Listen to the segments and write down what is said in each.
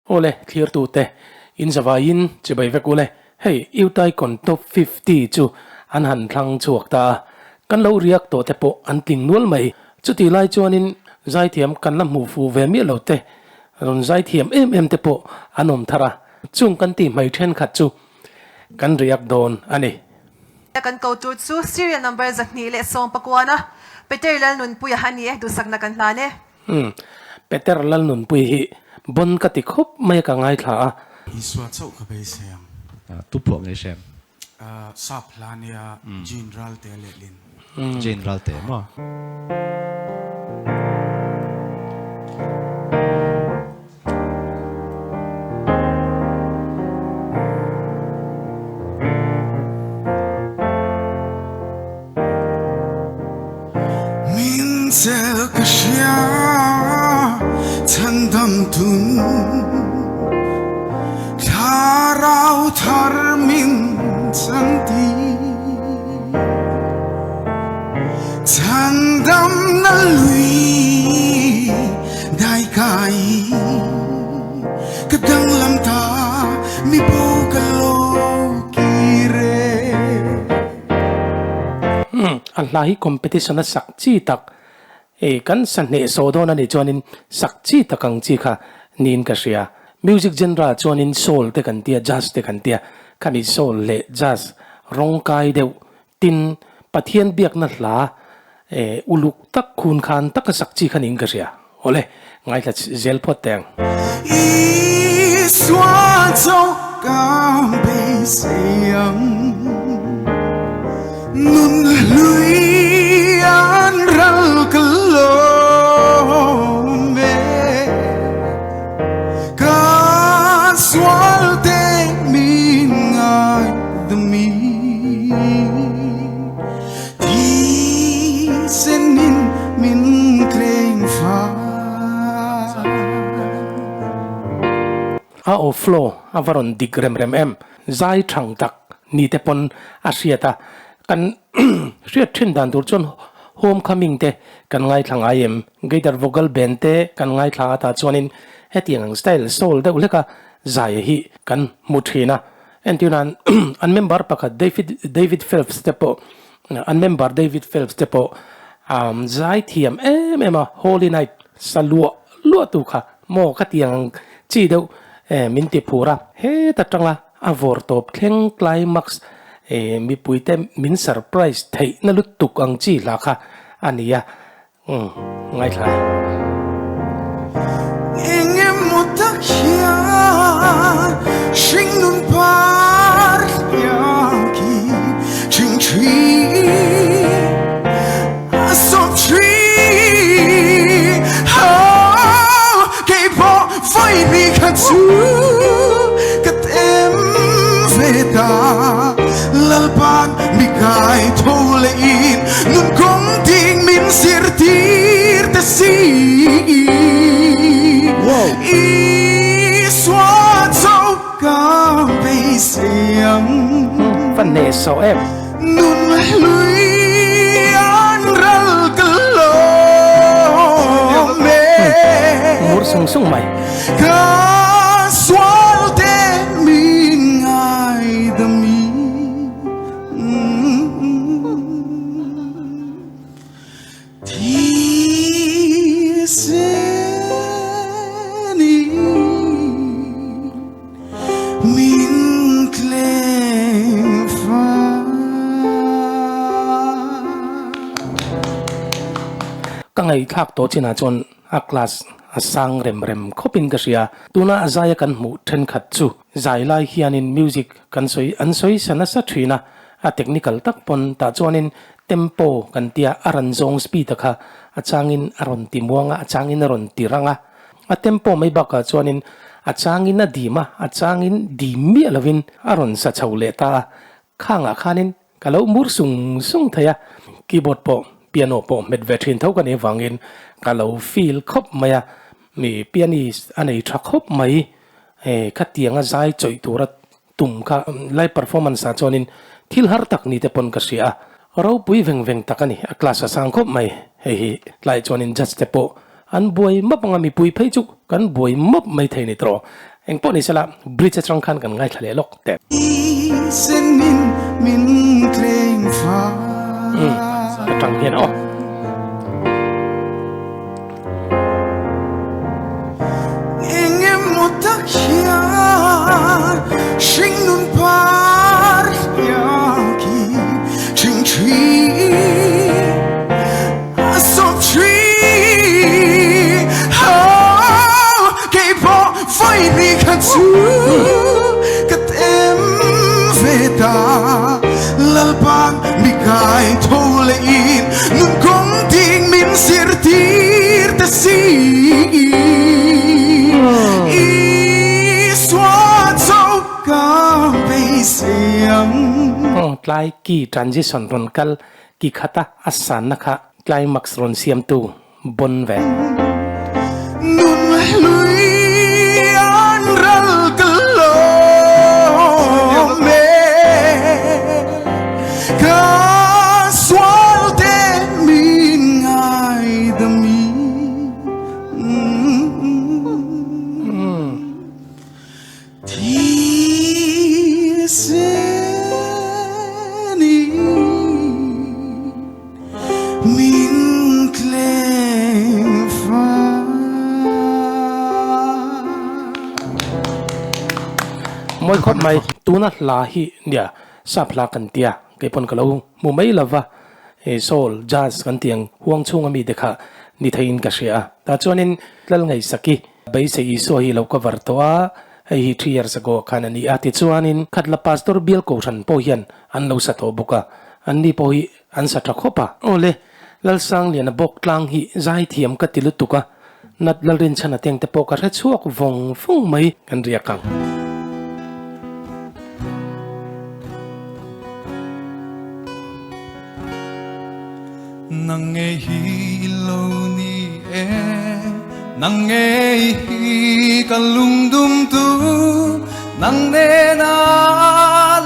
Awle thlirtute in zavaiin chibai vek ule, hei Utaicon Top 50 chu an han thlang chhuak ta a, kan lo riak tawh te pawh an tling nual mai. Chutih lai chuanin zaithiam kan la hmuh fuh ve miah lo te, rawn zaithiam em em te pawh an awm thar a, chung kan tih hmai thenkhat chu kan riak dawn a ni. Kan ko tur chu serial number 219 a Peter Lalnunpuia a ni e, duhsakna kan hlan e. Umm Peter Lalnunpui hi bon ka ti khawp mai a ka ngaithla a. Isua chauh ka beisei ang. Tu pawh ngei hrem. Sap hla nia Jean Ralte lehlin. Jean Ralte maw? Min sel ka hria chhandam tun Thlarau thar min chan ti Chhandam na lui dai kai Ka danglam ta mi bo ka lo kir e. Umm a hla hi competition a sak chi tak e kan sa hneh sawh dawn a nih chuanin sak chi tak ang chi kha niin ka hria. Music genre chuanin soul te kan tia jazz te kan tia khami soul leh jazz rawng kai deuh Tin, Pathian biakna hla uluk tak khun khan taka sak chi kha niin ka hria. Awle, ngaithla zel phawt teh ang. Isua chauh ka beisei ang, nun hlui an ral ka lawm e. Ka sual te min ngaidami Thisenin min tleng fai. A aw flow a va rawn dik rem rem em. Zai thang tak ni te pawn a hriat a, kan hriat thin dan tur chuan home coming te kan ngaithla ngai em, guitar vocal band te kan ngaithla a tah chuanin hetiang ang style soul deuh hleka zai hi kan hmu thin a, entir nan an member pakhat David David Phelps te pawh an member David Phelps te pawh zai thiam em em a, Holy Night sa luah luah tu kha maw ka tiang ang chi deuh min ti phur a, heta tanga a vawr tawp thleng climax mipui te min surprise theih na lutuk ang chi hla kha a ni a, umm ngaithla. Engemaw tak hian hringnun par hliam khi ṭhingṭhi a sawp ṭhin. Oh, kei pawh vawi bik kha chu ka tem ve ta. Lalpan mi kai tho leh in nun kawng ding min zirtir ta si. Isua chauh ka beisei ang. Va hneh sawh em. Nun hlui an ral ka lawm e. Mur sung sung mai. Ka sual te min ngaidam i. Ka ngaihthlak tawh chinah chuan a class a sang rem rem khawpin ka hria. Tuna a zaia kan hmuh thenkhat chu zai lai hianin music kan sawi an sawi sa nasa thin a, a technical tak pawn tah chuanin Tempo kan tia a rawn zawng speed a kha a changin a rawn ti muang a, a changin a rawn ti rang a. A tempo mai bakah chuanin a changin a dim a, a changin dim miah lovin a rawn sa chho leh ta a. Khangah khanin ka lo mur sung sung thei a, keyboard pawh piano pawh hmet ve thin tho ka nih avangin ka lo feel khawp mai a, mi pianist a nei tha khawp mai, khatianga zai chawih tura Tum kha live performance ah chuanin thil har tak ni te pawn ka hria a, ropui veng veng tak a ni, a class a sang khawp mai, hei hi tlai chuanin judge te pawh an buai map anga mipui phei chu kan buai map mai thei ni tawh. Engpawh ni sela bridge atang khan kan ngaithla leh lawk teh. Senin min tleng fa. Atang hian aw. Engemaw tak hian hringnun par hiak i thing thin a sawp thin. Oh, kei pawh vawi kha chu ka tem ve ta. Lalpan mi kai tho leh in nun kawng ding min zirtir ta si. Isua chauh ka beisei ang. Tlai key transition rawn kal ki khata a sanna kha climax rawn siamtu bon ve. Nun hlui an ral ka lawm e, ka sual te min ngaidam i. Mawi khawp mai, tuna hla hi nia sap hla kan tia kei pawn ka lo hmu mai lova soul, jazz kan tih ang huang chhunga mite kha ni theiin ka hria a, tah chuanin Lalngaihsaki Beisei Isua hi lo cover tawh a, hei hi 3 years ago khan a ni a, tichuanin Khatla Pastor Bial Kohhran pawh hian an lo sa tawh bawk a, anni pawh hi an sa tha khawp a. Awle, Lalsangliana bawk tlang hi zaithiam ka ti lutuk a, Nat Lalrinchhana teng te pawh ka hre chhuak vawng vawng mai kan riak ang. Nang ngei hi i lo ni e, nang ngei hi ka lungdum tu, nang nena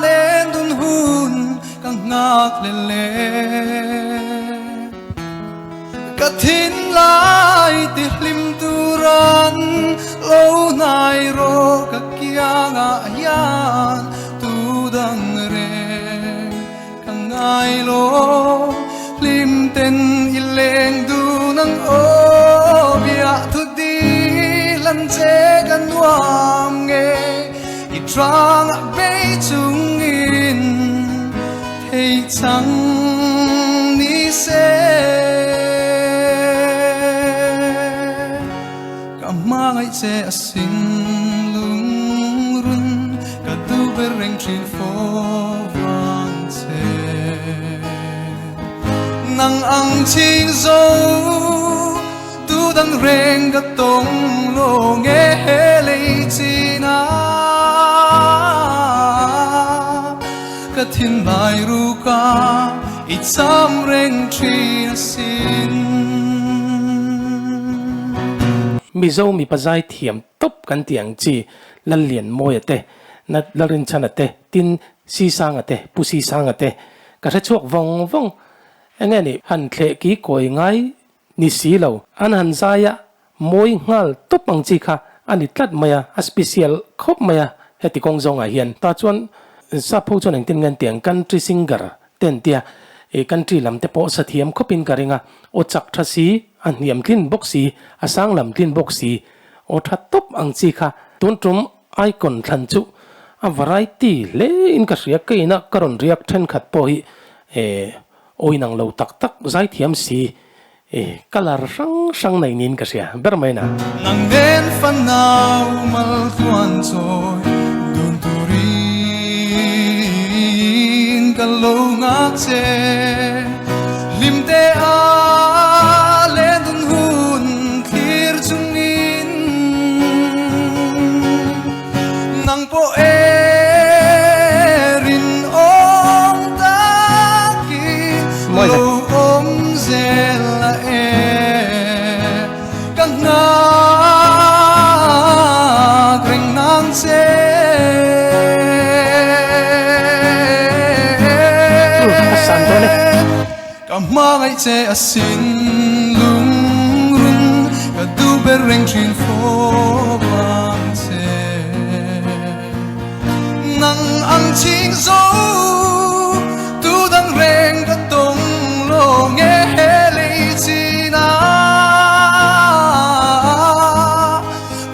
len dun hun ka nghak hlel e. Ka thin lai ti hlim turan lo hnai rawh ka kiangah hian tu dang reng. Ka ngai lo hlim ten i leng dun ang aw biah thu dil an che ka nuam nge i hrangah bei chungin thei chang ni se ka hmangaih che a sin lungrun ka duh ber reng thin fo vang che. Nang ang ching zo tu dang reng ka tawng lo nge lei chin a ka thin lai ru ka i cham reng thin a sin. Mizo mipa zai thiam tawp kan tih ang chi Lallianmawia te, Lalrinchhana te, tin Sisanga te, Pu Sisanga te ka hre chhuak vawng vawng. Enge ni han thleh ki kawi ngai ni si lo. An han zai a mawi nghal tawp ang chi kha a ni tlat mai a, a special khawp mai a heti kawng zawngah hian. Tah chuan sap ho chuan engtin nge an tih ang country singer te an tia, ih country lam te pawh sa thiam khawpin ka ring a, aw chak tha si, a hniam tlin bawk si, a sang lam tlin bawk si, aw tha tawp ang chi kha tun tum icon thlan chu a variety hle in ka hria, ka inah ka rawn riak thenkhat pawh hi eh aw inang lo tak tak zaithiam si. E colour hrang hrang nei niin ka hria ber mai na. Nang nen fanau mal tluan chawi dun turin ka lo nghak che. Hlim te a len dun hun thlir chungin nang pawh erin awm takin lo awm zel a e ka nghak reng nang che. Ka hmangaih che a sin lungrun ka duh ber reng thin fawp ang che. ang ching zo tu dang reng ka tawng lo nge he lei chin ah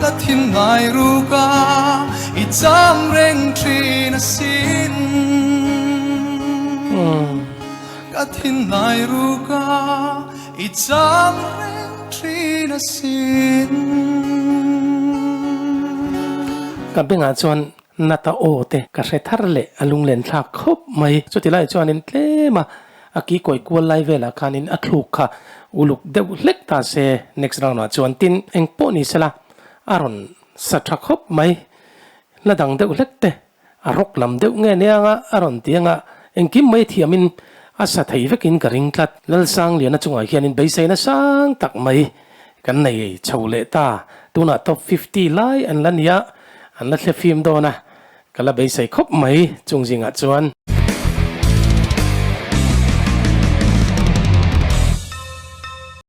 la thin ngai ruk a i cham reng thin asin ka thin ngai ruk a i cham reng thin asin. Ka bengah chuan Nata aw te ka hre thar leh a lunglen thlak khawp mai. Chuti lai chuanin tlem a a ki kawi kual lai velah khanin a thluk kha uluk deuh hlek ta se next round ah chuan tin eng pawh ni sela a rawn sa tha khawp mai. La dang deuh hlek te a rawk lam deuh nge nia anga a rawn ti anga engkim mai thiamin a sa thei vekin ka ring tlat. Lalsangliana chungah hianin beiseina sang tak mai Kan nei chho leh ta, tunah top 50 lai an la nia, an la thlefim dawn a, ka la beisei khawp mai chung zingah chuan.